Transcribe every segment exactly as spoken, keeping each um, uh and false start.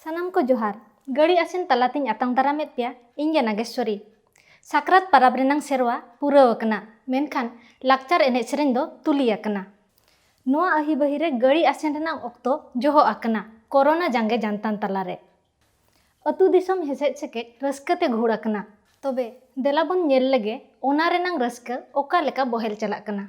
ᱥᱟᱱᱟᱢ ᱠᱚ ᱡᱚᱦᱟᱨ᱾ ᱜᱟᱹᱲᱤ ᱟᱥᱮᱱ ᱛᱟᱞᱟᱛᱤᱧ ᱟᱛᱟᱝ ᱫᱟᱨᱟᱢᱮᱫ ᱯᱮᱭᱟ, ᱤᱧ ᱜᱮ ᱱᱟᱜᱮᱥᱣᱚᱨᱤ᱾ ᱥᱟᱠᱨᱟᱛ ᱯᱟᱨᱟᱵᱽ ᱨᱮᱱᱟᱝ ᱥᱮᱨᱣᱟ ᱯᱩᱨᱟᱹᱣ ᱟᱠᱟᱱᱟ, ᱢᱮᱱᱠᱷᱟᱱ ᱞᱟᱠᱪᱟᱨ ᱮᱱᱮᱡ ᱥᱮᱨᱮᱧ ᱫᱚ ᱛᱩᱞᱤ ᱟᱠᱟᱱᱟ᱾ ᱱᱚᱣᱟ ᱟᱹᱦᱤ ᱵᱟᱹᱦᱤ ᱨᱮ ᱜᱟᱹᱲᱤ ᱟᱥᱮᱱ ᱨᱮᱱᱟᱜ ᱚᱠᱛᱚ ᱡᱚᱦᱚᱜ ᱟᱠᱟᱱᱟ, ᱠᱚᱨᱳᱱᱟ ᱡᱟᱸᱜᱮ ᱡᱟᱱᱛᱟᱱ ᱛᱟᱞᱟᱨᱮ᱾ ᱟᱹᱛᱩ ᱫᱤᱥᱚᱢ ᱦᱮᱥᱮᱡ ᱥᱮᱠᱮᱡ ᱨᱟᱹᱥᱠᱟᱹ ᱛᱮ ᱜᱷᱩᱲ ᱟᱠᱟᱱᱟ᱾ ᱛᱚᱵᱮ ᱫᱮᱞᱟ ᱵᱚᱱ ᱧᱮᱞ ᱞᱮᱜᱮ ᱚᱱᱟ ᱨᱮᱱᱟᱝ ᱨᱟᱹᱥᱠᱟᱹ ᱚᱠᱟ ᱞᱮᱠᱟ ᱵᱚᱦᱮᱞ ᱪᱟᱞᱟᱜ ᱠᱟᱱᱟ᱾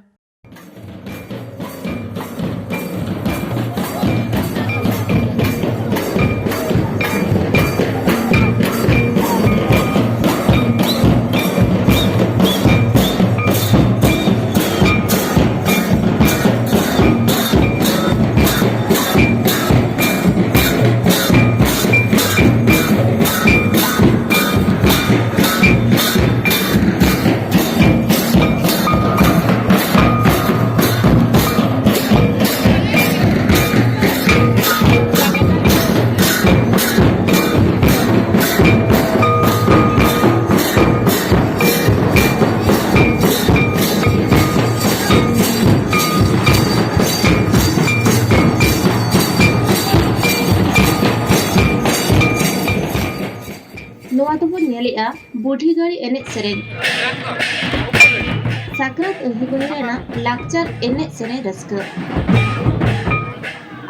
ᱱᱚᱣᱟ ᱫᱚᱵᱚᱱ ᱧᱮᱞᱮᱜᱼᱟ ᱵᱩᱰᱷᱤ ᱜᱟᱹᱲᱤ ᱮᱱᱮᱡ ᱥᱮᱨᱮᱧ᱾ ᱥᱟᱠᱨᱟᱛ ᱟᱹᱦᱤᱵᱟᱹᱦᱤ ᱨᱮᱱᱟᱜ ᱞᱟᱠᱪᱟᱨ ᱮᱱᱮᱡ ᱥᱮᱨᱮᱧ ᱨᱟᱹᱥᱠᱟᱹ᱾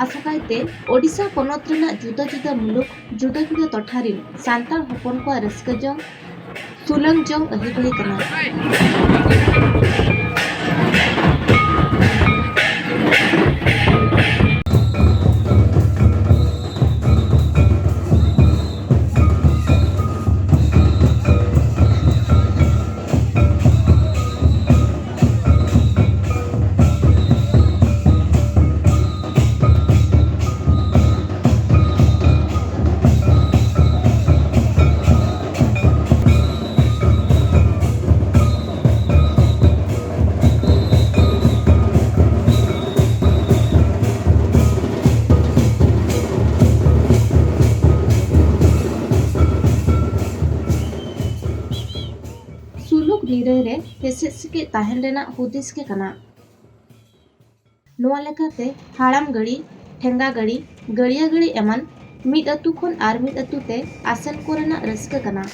ᱟᱥᱚᱠᱟᱭᱛᱮ ᱳᱰᱤᱥᱟ ᱯᱚᱱᱚᱛ ᱨᱮᱱᱟᱜ ᱡᱩᱫᱟᱹ ᱡᱩᱫᱟᱹ ᱢᱩᱞᱩᱠ, ᱡᱩᱫᱟᱹ ᱡᱩᱫᱟᱹ ᱴᱚᱴᱷᱟ ᱨᱤᱱ ᱥᱟᱱᱛᱟᱲ ᱦᱚᱯᱚᱱ ᱠᱚᱣᱟᱜ ᱨᱟᱹᱥᱠᱟᱹ ᱡᱚᱝ, ᱥᱩᱞᱟᱹᱝ ᱡᱚᱝ ᱟᱹᱦᱤᱵᱟᱹᱦᱤ ᱠᱟᱱᱟ᱾ ᱥᱩᱞᱩᱠ ᱱᱤᱨᱟᱹᱭ ᱨᱮ ᱦᱮᱥᱮᱡ ᱥᱮᱠᱮᱡ ᱛᱟᱦᱮᱱ ᱨᱮᱱᱟᱜ ᱦᱩᱫᱤᱥ ᱜᱮ ᱠᱟᱱᱟ᱾ ᱱᱚᱣᱟ ᱞᱮᱠᱟᱛᱮ ᱦᱟᱲᱟᱢ ᱜᱟᱹᱲᱤ, ᱴᱷᱮᱸᱜᱟ ᱜᱟᱹᱲᱤ, ᱜᱟᱹᱲᱤᱭᱟᱹ ᱜᱟᱹᱲᱤ ᱮᱢᱟᱱ ᱢᱤᱫ ᱟᱹᱛᱩ ᱠᱷᱚᱱ ᱟᱨ ᱢᱤᱫ ᱟᱹᱛᱩ ᱛᱮ ᱟᱥᱮᱱ ᱠᱚᱨᱮᱱᱟᱜ ᱨᱟᱹᱥᱠᱟᱹ ᱠᱟᱱᱟ᱾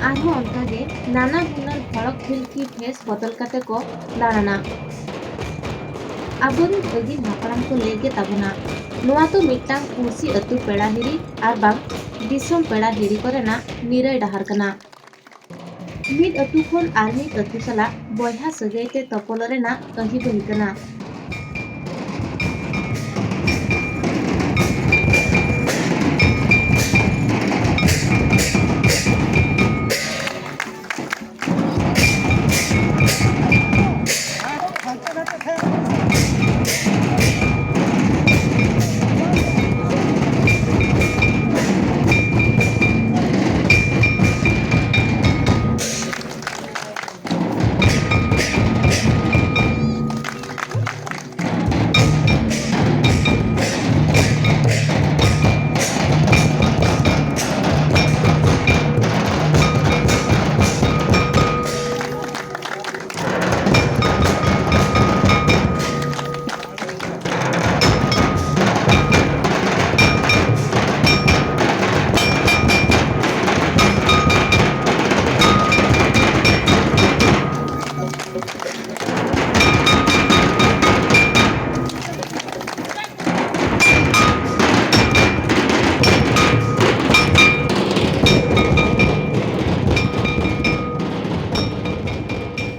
ᱟᱨᱦᱚᱸ ᱚᱱᱠᱟᱜᱮ ᱱᱟᱱᱟ ᱦᱩᱱᱟᱹᱨ ᱦᱚᱲᱚᱠ ᱠᱷᱤᱞᱠᱤ ᱵᱷᱮᱥ ᱵᱚᱫᱚᱞ ᱠᱟᱛᱮ ᱠᱚ ᱫᱟᱬᱟᱱᱟ᱾ ᱟᱵᱚᱨᱮᱱ ᱟᱹᱜᱤᱞ ᱦᱟᱯᱲᱟᱢ ᱠᱚ ᱞᱟᱹᱭ ᱜᱮ ᱛᱟᱵᱚᱱᱟ, ᱱᱚᱣᱟ ᱫᱚ ᱢᱤᱫᱴᱟᱝ ᱯᱩᱲᱥᱤ ᱟᱹᱛᱩ ᱯᱮᱲᱟ ᱦᱤᱨᱤ ᱟᱨ ᱵᱟᱝ ᱫᱤᱥᱚᱢ ᱯᱮᱲᱟ ᱦᱤᱨᱤ ᱠᱚᱨᱮᱱᱟᱜ ᱱᱤᱨᱟᱹᱭ ᱰᱟᱦᱟᱨ ᱠᱟᱱᱟ᱾ ᱢᱤᱫ ᱟᱹᱛᱩ ᱠᱷᱚᱱ ᱟᱨ ᱢᱤᱫ ᱟᱹᱛᱩ ᱥᱟᱞᱟᱜ ᱵᱚᱭᱦᱟ ᱥᱟᱹᱜᱟᱹᱭ ᱛᱮ ᱛᱚᱯᱚᱞᱚᱜ ᱨᱮᱱᱟᱜ ᱟᱹᱦᱤᱵᱟᱹᱦᱤ ᱠᱟᱱᱟ᱾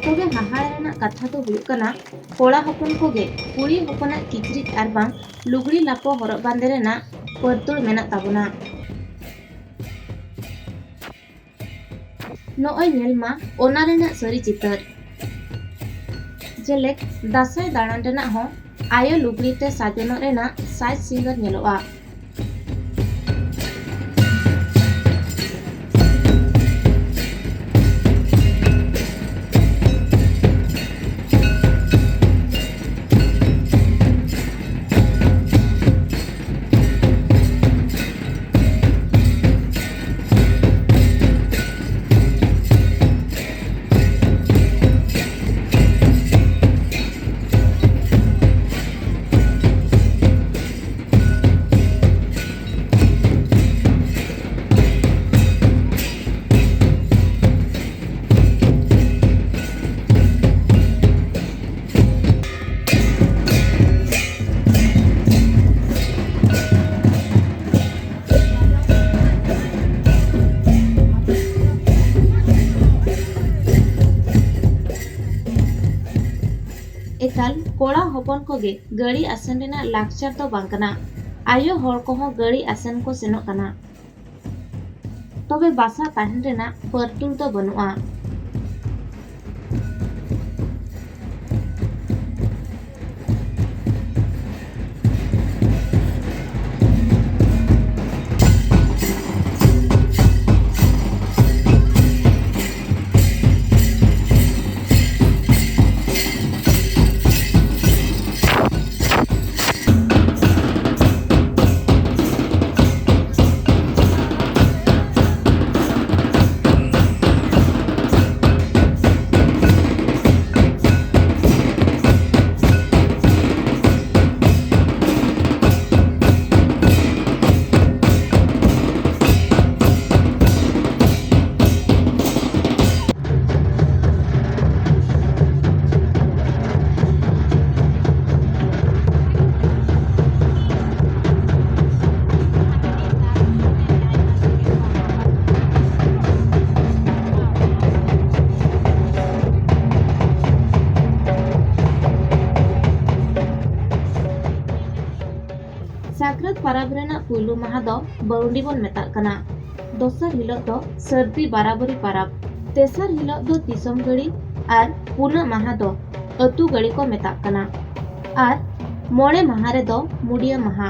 ᱛᱚᱵᱮ ᱦᱟᱦᱟᱲᱟ ᱨᱮᱱᱟᱜ ᱠᱟᱛᱷᱟ ᱫᱚ ᱦᱩᱭᱩᱜ ᱠᱟᱱᱟ, ᱠᱚᱲᱟ ᱦᱚᱯᱚᱱ ᱠᱚᱜᱮ ᱠᱩᱲᱤ ᱦᱚᱯᱚᱱᱟᱜ ᱠᱤᱪᱨᱤᱡ ᱟᱨ ᱵᱟᱝ ᱞᱩᱜᱽᱲᱤ ᱞᱟᱯᱚ ᱦᱚᱨᱚᱜ ᱵᱟᱸᱫᱮ ᱨᱮᱱᱟᱜ ᱯᱟᱹᱨᱛᱩᱲ ᱢᱮᱱᱟᱜ ᱛᱟᱵᱚᱱᱟ᱾ ᱱᱚᱜᱼᱚᱭ ᱧᱮᱞ ᱢᱟ ᱚᱱᱟ ᱨᱮᱱᱟᱜ ᱥᱟᱹᱨᱤ ᱪᱤᱛᱟᱹᱨ᱾ ᱡᱮᱞᱮᱠ, ᱫᱟᱸᱥᱟᱭ ᱫᱟᱬᱟᱱ ᱨᱮᱱᱟᱜ ᱦᱚᱸ ᱟᱭᱳ ᱞᱩᱜᱽᱲᱤ ᱛᱮ ᱥᱟᱡᱚᱱᱚᱜ ᱨᱮᱱᱟᱜ ᱥᱟᱡᱽ ᱥᱤᱸᱜᱟᱹᱨ ᱧᱮᱞᱚᱜᱼᱟ᱾ ᱦᱚᱯᱚᱱ ᱠᱚᱜᱮ ᱜᱟᱹᱲᱤ ᱟᱥᱮᱱ ᱨᱮᱱᱟᱜ ᱞᱟᱠᱪᱟᱨ ᱫᱚ ᱵᱟᱝ ᱠᱟᱱᱟ᱾ ᱟᱭᱳ ᱦᱚᱲ ᱠᱚᱦᱚᱸ ᱜᱟᱹᱲᱤ ᱟᱥᱮᱱ ᱠᱚ ᱥᱮᱱᱚᱜ ᱠᱟᱱᱟ᱾ ᱛᱚᱵᱮ ᱵᱟᱥᱟ ᱛᱟᱦᱮᱱ ᱨᱮᱱᱟᱜ ᱯᱟᱹᱨᱛᱩᱞ ᱫᱚ ᱵᱟᱹᱱᱩᱜᱼᱟ᱾ ᱥᱟᱠᱨᱟᱛ ᱯᱟᱨᱟᱵᱽ ᱨᱮᱱᱟᱜ ᱯᱩᱭᱞᱩ ᱢᱟᱦᱟ ᱫᱚ ᱵᱟᱹᱨᱩᱰᱤ ᱵᱚᱱ ᱢᱮᱛᱟᱜ ᱠᱟᱱᱟ᱾ ᱫᱚᱥᱟᱨ ᱦᱤᱞᱳᱜ ᱫᱚ ᱥᱟᱹᱨᱫᱤ ᱵᱟᱨᱟᱵᱟᱹᱨᱤ ᱯᱟᱨᱟᱵᱽ᱾ ᱛᱮᱥᱟᱨ ᱦᱤᱞᱳᱜ ᱫᱚ ᱫᱤᱥᱚᱢ ᱜᱟᱹᱲᱤ ᱟᱨ ᱯᱩᱱᱟᱹᱜ ᱢᱟᱦᱟ ᱫᱚ ᱟᱹᱛᱩ ᱜᱟᱹᱲᱤ ᱠᱚ ᱢᱮᱛᱟᱜ ᱠᱟᱱᱟ᱾ ᱟᱨ ᱢᱚᱬᱮ ᱢᱟᱦᱟ ᱨᱮᱫᱚ ᱢᱩᱰᱤᱭᱟᱹ ᱢᱟᱦᱟ᱾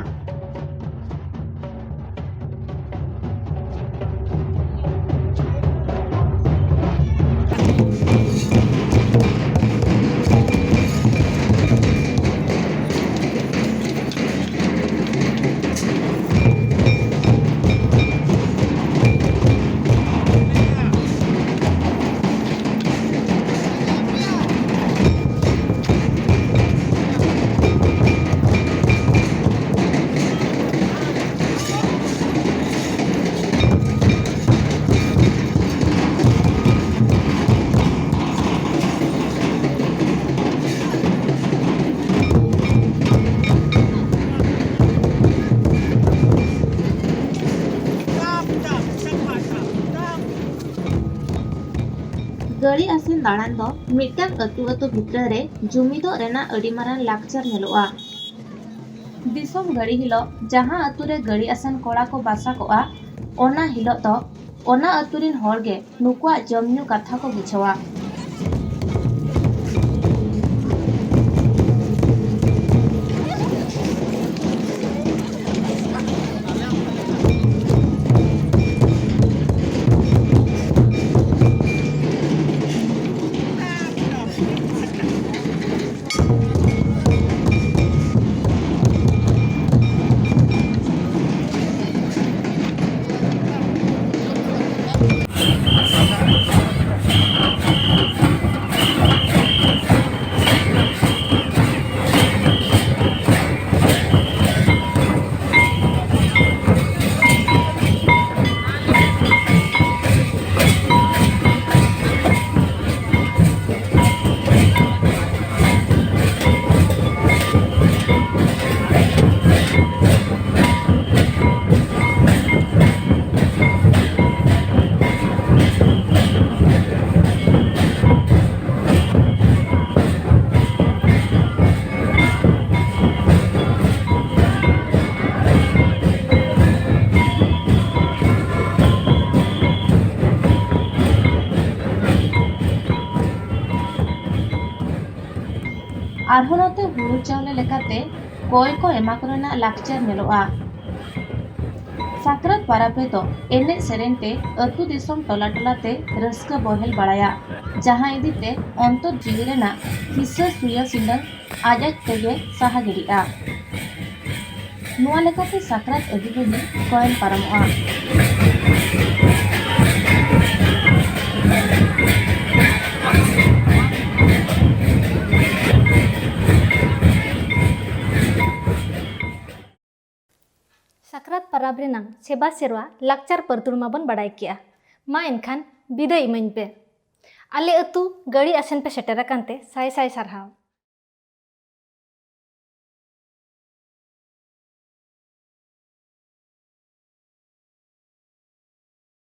ᱜᱟᱹᱲᱤ ᱟᱥᱮᱱ ᱫᱟᱬᱟᱱ ᱫᱚ ᱢᱤᱫᱴᱟᱝ ᱟᱹᱛᱩ ᱟᱹᱛᱩ ᱵᱷᱤᱛᱨᱟᱹ ᱨᱮ ᱡᱩᱢᱤᱫᱚᱜ ᱨᱮᱱᱟᱜ ᱟᱹᱰᱤ ᱢᱟᱨᱟᱝ ᱞᱟᱠᱪᱟᱨ ᱧᱮᱞᱚᱜᱼᱟ᱾ ᱫᱤᱥᱚᱢ ᱜᱟᱹᱲᱤ ᱦᱤᱞᱳᱜ ᱡᱟᱦᱟᱸ ᱟᱹᱛᱩ ᱨᱮ ᱜᱟᱹᱲᱤ ᱟᱥᱮᱱ ᱠᱚᱲᱟ ᱠᱚ ᱵᱟᱥᱟ ᱠᱚᱜᱼᱟ, ᱚᱱᱟ ᱦᱤᱞᱳᱜ ᱫᱚ ᱚᱱᱟ ᱟᱹᱛᱩ ᱨᱤᱱ ᱦᱚᱲ ᱜᱮ ᱱᱩᱠᱩᱣᱟᱜ ᱡᱚᱢ ᱧᱩ ᱠᱟᱛᱷᱟ ᱠᱚ ᱵᱩᱡᱷᱟᱹᱣᱟ᱾ ᱟᱨᱦᱚᱸ ᱱᱚᱛᱮ ᱦᱩᱲᱩ ᱪᱟᱣᱞᱮ ᱞᱮᱠᱟᱛᱮ ᱠᱚᱭ ᱠᱚ ᱮᱢᱟ ᱠᱚ ᱨᱮᱱᱟᱜ ᱞᱟᱠᱪᱟᱨ ᱧᱮᱞᱚᱜᱼᱟ᱾ ᱥᱟᱠᱨᱟᱛ ᱯᱟᱨᱟᱵᱽ ᱨᱮᱫᱚ ᱮᱱᱮᱡ ᱥᱮᱨᱮᱧ ᱛᱮ ᱟᱹᱛᱩ ᱫᱤᱥᱚᱢ ᱴᱚᱞᱟ ᱴᱚᱞᱟ ᱛᱮ ᱨᱟᱹᱥᱠᱟᱹ ᱵᱚᱦᱮᱞ ᱵᱟᱲᱟᱭᱟ, ᱡᱟᱦᱟᱸ ᱤᱫᱤ ᱛᱮ ᱚᱱᱛᱚᱨ ᱡᱤᱣᱤ ᱨᱮᱱᱟᱜ ᱦᱤᱥᱟᱹ ᱥᱩᱭᱟᱹ ᱥᱤᱸᱰᱟᱹᱝ ᱟᱡ ᱟᱡ ᱛᱮᱜᱮ ᱥᱟᱦᱟ ᱜᱤᱰᱤᱜᱼᱟ᱾ ᱱᱚᱣᱟ ᱞᱮᱠᱟᱛᱮ ᱥᱟᱠᱨᱟᱛ ᱟᱹᱰᱤ ᱵᱷᱟᱹᱜᱤ ᱠᱚᱭᱮᱱ ᱯᱟᱨᱚᱢᱚᱜᱼᱟ᱾ ᱥᱟᱠᱨᱟᱛ ᱯᱟᱨᱟᱵᱽ ᱨᱮᱱᱟᱝ ᱥᱮᱵᱟ ᱥᱮᱨᱣᱟ ᱞᱟᱠᱪᱟᱨ ᱯᱟᱹᱨᱛᱩᱲ ᱢᱟᱵᱚᱱ ᱵᱟᱰᱟᱭ ᱠᱮᱜᱼᱟ᱾ ᱢᱟ ᱮᱱᱠᱷᱟᱱ ᱵᱤᱫᱟᱹᱭ ᱤᱢᱟᱹᱧ ᱯᱮ᱾ ᱟᱞᱮ ᱟᱹᱛᱩ ᱜᱟᱹᱲᱤ ᱟᱥᱮᱱ ᱯᱮ ᱥᱮᱴᱮᱨ ᱟᱠᱟᱱ ᱛᱮ ᱥᱟᱭ ᱥᱟᱭ ᱥᱟᱨᱦᱟᱣ᱾